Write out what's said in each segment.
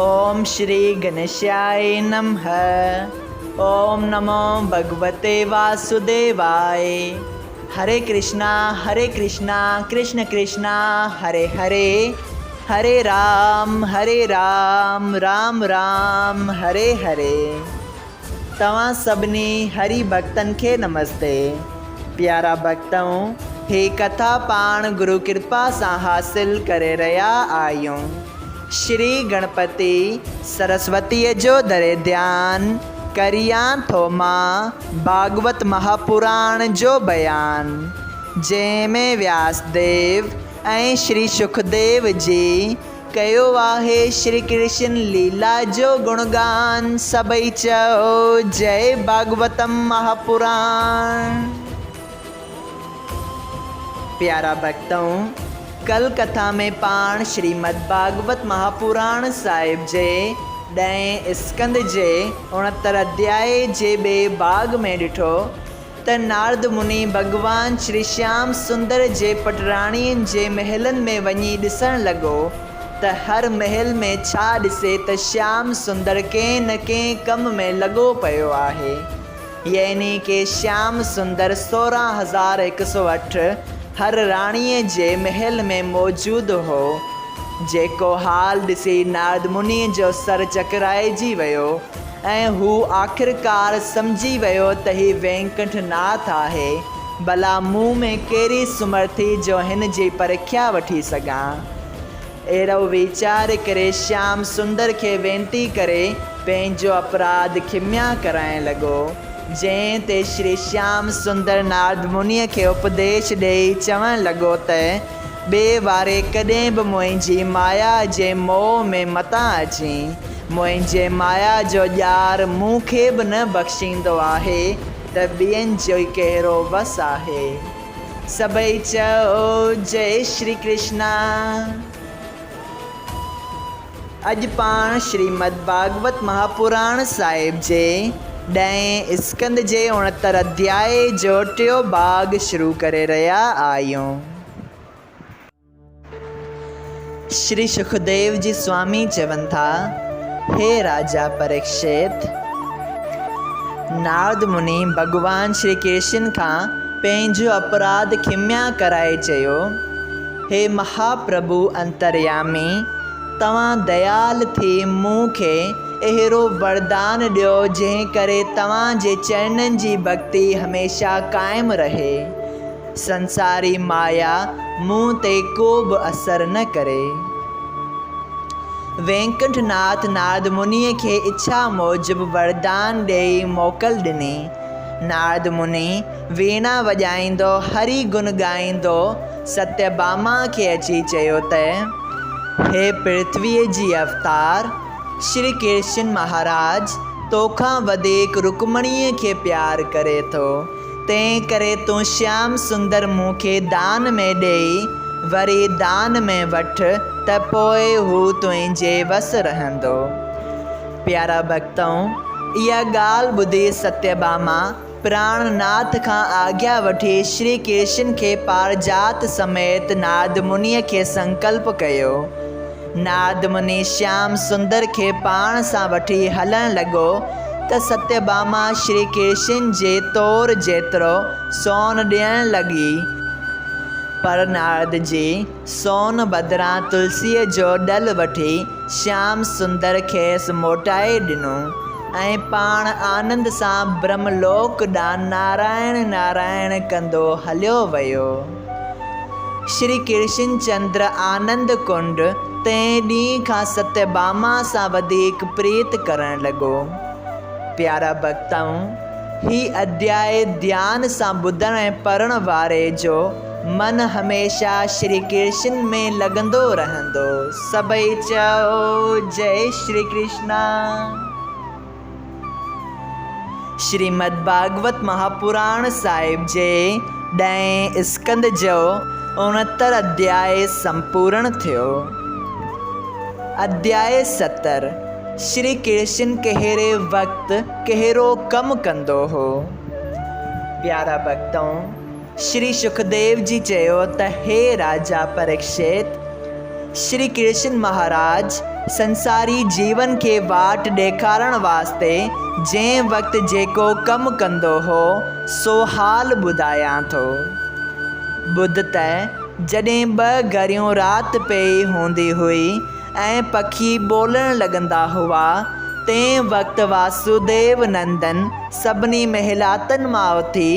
اوم شري گنيشاء نمه اوم نمو ڀڳوتي واسوديواء هري ڪرشنا هري ڪرشنا ڪرشن ڪرشنا هري هري هري رام هري رام رام رام هري هري. توهان سڀني هري ڀڳتن کي نمستي. پيارا ڀڳتؤ! هي ڪٿا پاڻ گرو ڪرپا سان حاصل ڪري رهيا آهيون. شري گڻپتي سرسوتيء جو دري ڌيان ڪريان ٿو مان ڀاڳوت مهاپراڻ جو بيان، جنهن ۾ وياس ديو ۽ شري شڪديو جي ڪيو آهي شري ڪرشن ليلا جو گڻگان، سڀئي چئو جئي ڀاڳوتم مهاپراڻ. پيارا ڀڳتؤ! ڪل ڪٿا ۾ پاڻ شريمد ڀاڳوت مهاپراڻ صاحب جي ڏهين اسڪنڌ جي اڻهتر اڌيائي جي ٻئي ڀاڳ ۾ ڏٺو ته نارد مني ڀڳوان شري شيام سندر جي پٽراڻين جي محلن ۾ وڃي ڏسڻ لڳو ته هر محل ۾ ڇا ڏسي ته شيام سندر ڪنهن نه ڪنهن ڪم ۾ لڳو پيو آهي. يعني ڪي شيام سندر 16108 هر راڻيء جي محل ۾ موجود هو. جيڪو حال ڏسي نارد مني جو سر چڪرائجي ويو. ۽ هو آخرڪار سمجهي ويو ته هي وينڪنٺ ناٿ آهي، ڀلا مون ۾ ڪهڙي سمرٿي جو هن جي پرکيا وٺي سگهان. اهڙو ويچار ڪري شيام سندر کي وينتي ڪري پنهنجو اپراڌ کميا ڪرائڻ لڳو، جنهن تي شري شيام سندر نارد منيء کي اپديش ڏيئي چوڻ لڳو ته ٻئي واري ڪڏهن به منهنجي مايا جي موهه ۾ متان اچين. منهنجي مايا جو ڄار مون کي به نه بخشيندو آهي ته ٻين جو ڪهڙو وس آهي. سڀئي چئو جئي شري ڪرشنا. اڄ پاڻ شريمد ڀاڳوت مهاپراڻ صاحب جي ڏهين اسڪنڌ جي اڻهتر اڌيائي جو ٽيون ڀاڳ شروع ڪري رهيا آهيون. شري شڪديو جي سوامي چون ٿا، هي راجا پريڪشت! نارد مني ڀڳوان شري ڪرشن کان پنهنجو اپراڌ کميا ڪرائي چيو، هي مهاپرڀو انتريامي! توهان ديال ٿي مون کي اهڙو وردان ڏيو جنهن ڪري توهان جي چرنن جي ڀڳتي هميشه قائم رهي. سنساري مايا مون تي ڪو به اثر نه ڪري. وينڪنٺ ناٿ نارد منيء کي اڇا موجب وردان ڏيئي موڪل ڏني. نارد مني ويڻا وڄائيندو هري گن ڳائيندو ستيه ڀاما کي اچي چيو ته، هي پرٿويء جي اوتار شري ڪرشن مهاراج توکان وڌيڪ رڪمڻيء کي پيار ڪري ٿو، تنهن ڪري تون شيام سندر مون کي دان ۾ ڏيئي وري دان ۾ وٺ ته پوء هو تنهنجي وس رهندو. پيارا ڀڳتؤ! اها ڳالهه ٻڌي ستيه ڀاما پراڻ ناٿ کان آگيا وٺي شري ڪرشن کي پارجات سميت نارد منيء کي سنڪلپ ڪيو. نارد مني شيام سندر کي پاڻ سان وٺي هلڻ لڳو ته ستيه ڀاما شري ڪرشن جي تور جيترو سون ڏيڻ لڳي. پر نارد جي سون بدران تلسيء جو ڏل وٺي شيام سندر کيس موٽائي ڏنو ۽ پاڻ آنند سان برهم لوڪ ڏانهن نارائڻ نارائڻ ڪندو هليو ويو. شري ڪرشن چندر آنند ڪنڊ تنهن ڏينهن کان ستيه ڀاما سان وڌيڪ پريت ڪرڻ لڳو. پيارا ڀڳتؤ! هي اڌياء ڌيان سان ٻڌڻ ۽ پڙهڻ واري جو من هميشه شري ڪرشن ۾ لڳندو رهندو. سڀئي چئو جئي شري ڪرشنا. شريمد ڀاڳوت مهاپراڻ صاحب جي ڏهين اسڪنڌ جو اڻهتر اڌياء سمپورڻ ٿيو. اڌياء 70، شري ڪرشن ڪهڙي وقت ڪهڙو ڪم ڪندو هو؟ پيارا ڀڳتؤ! شري شڪديو جي چيو ته هي راجا پريڪشت! شري ڪرشن مهاراج سنساري جيون کي واٽ ڏيکارڻ واسطي جنهن وقت جيڪو ڪم ڪندو هو، سو حال ٻڌايان ٿو. ٻڌ ته جڏهن ٻه گهريون رات پيئي هوندي هئي ۽ پکي ٻولڻ لڳندا هئا، تنهن وقت واسوديو نندن سڀني محلاتن مان اٿي،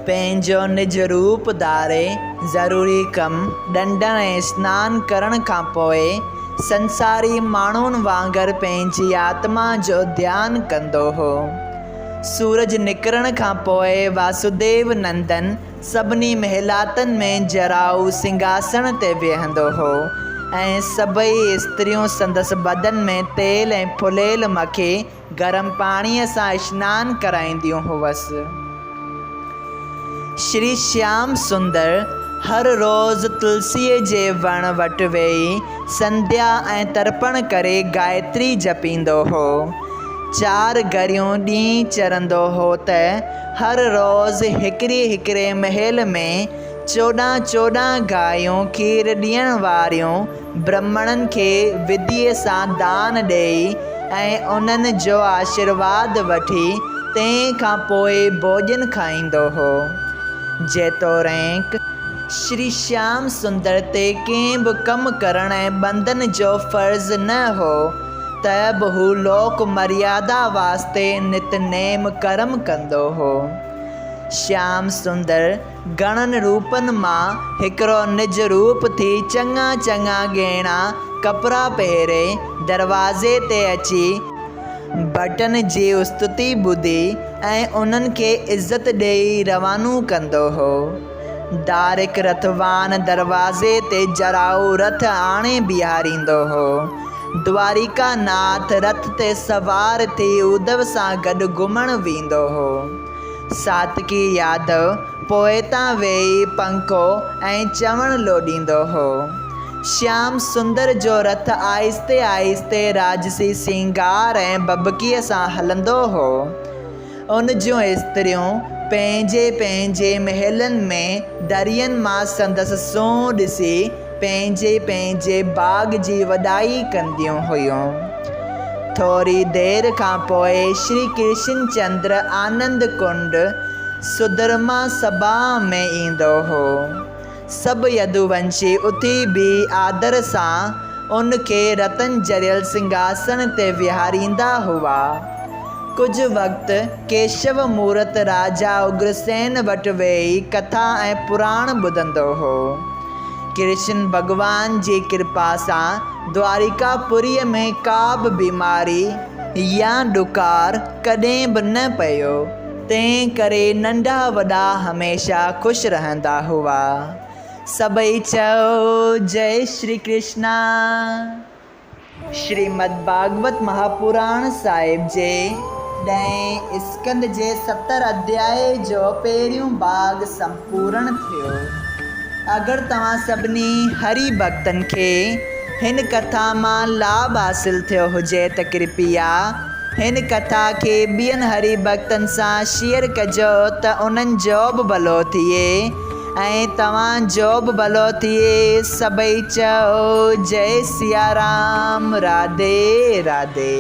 پنهنجو نج روپ ڌاري ضروري ڪم ڏنڊڻ ۽ سنان ڪرڻ کان پوء سنساري ماڻهن وانگر پنهنجي آتما جو ڌيان ڪندو هو. سورج نڪرڻ کان پوء واسوديو نندن سڀني محلاتن ۾ جرائو سنگهاسڻ تي ويهندو هو ۽ سڀئي استريون سندس بدن ۾ تيل ۽ ڦليل مکي گرم پاڻيء سان اشنان ڪرائينديون هئس. شري شيام سندر هر روز تلسيء جي وڻ وٽ ويهي سنڌيا ۽ ترپڻ ڪري گايتري جپيندو هو. چار گهريون ڏينهن چرندو هو ته هر روز هڪڙي هڪڙي محل ۾ 14 14 گايون کير ڏيڻ واريون برهمڻن کي وڌيء سان دان ڏيئي ۽ انهن جو آشيرواد وٺي تنهن کان پوء ڀوڄن کائيندو هو. جيتوڻيڪ شري شيام سندر تي ڪنهن به ڪم ڪرڻ ۽ ٻنڌن جو فرض نه هو، ته به هو لوڪ مريادا واسطي نت نيم ڪرم ڪندو هو. شيام سندر گهڻن روپن مان هڪڙو نج روپ ٿي چڱا چڱا ڳهڻا ڪپڙا پهري دروازي تي اچي ڀٽن جي استتي ٻڌي ۽ انهن کي عزت ڏيئي روانو ڪندو هو. دارڪ رٿوان دروازي تي جرائو رٿ آڻي بيهاريندو هو. دواريڪا ناٿ رٿ تي سوار ٿي اڌو سان گڏ گهمڻ ويندو هو. ساتڪي يادو پوئتان ويهي پنکو ۽ چوڻ لوڏيندو هو. شيام سندر جو رٿ آهستي آهستي راجسي سينگار ۽ ڀڀڪيء سان هلندو هو. ان جون استريون پنهنجي پنهنجي محلن ۾ درين مان سندس سونهن ڏسي پنهنجي پنهنجي باغ جي وڏائي ڪنديون هيون. ٿوري دير کان پوء شري ڪرشن چندر آنند ڪنڊ سڌرما سڀا ۾ ايندو هو. سڀ يدوونشي اٿي بيهي آدر سان ان کي رتن جڙيل سنگهاسڻ تي ويهاريندا هئا. ڪجهه وقت ڪيشو مورت راجا اگرسين وٽ ويهي ڪٿا ۽ پراڻ ٻڌندو هو. ڪرشن ڀڳوان جي ڪرپا سان دواريڪا پوريء ۾ ڪا به بيماري يا ڏڪار ڪڏهن به نه پيو. تنهن ڪري ننڍا وڏا هميشه خوش رهندا هئا. سڀئي چئو جئي شري ڪرشنا. شريمد ڀاڳوت مهاپراڻ صاحب جي ڏهين اسڪنڌ جي 70 اڌيائي جو پهريون ڀاڳ سمپورڻ ٿيو. اگر توهان سڀني هري ڀڳتن کي هن ڪٿا مان لاڀ حاصل ٿيو هجي ته ڪرپيا هن ڪٿا کي ٻين هري ڀڳتن سان شيئر ڪجو ته انهن جو به ڀلو ٿئي ۽ توهان جو به ڀلو ٿئي سڀئي چئو جئي سيارام راڌي راڌي.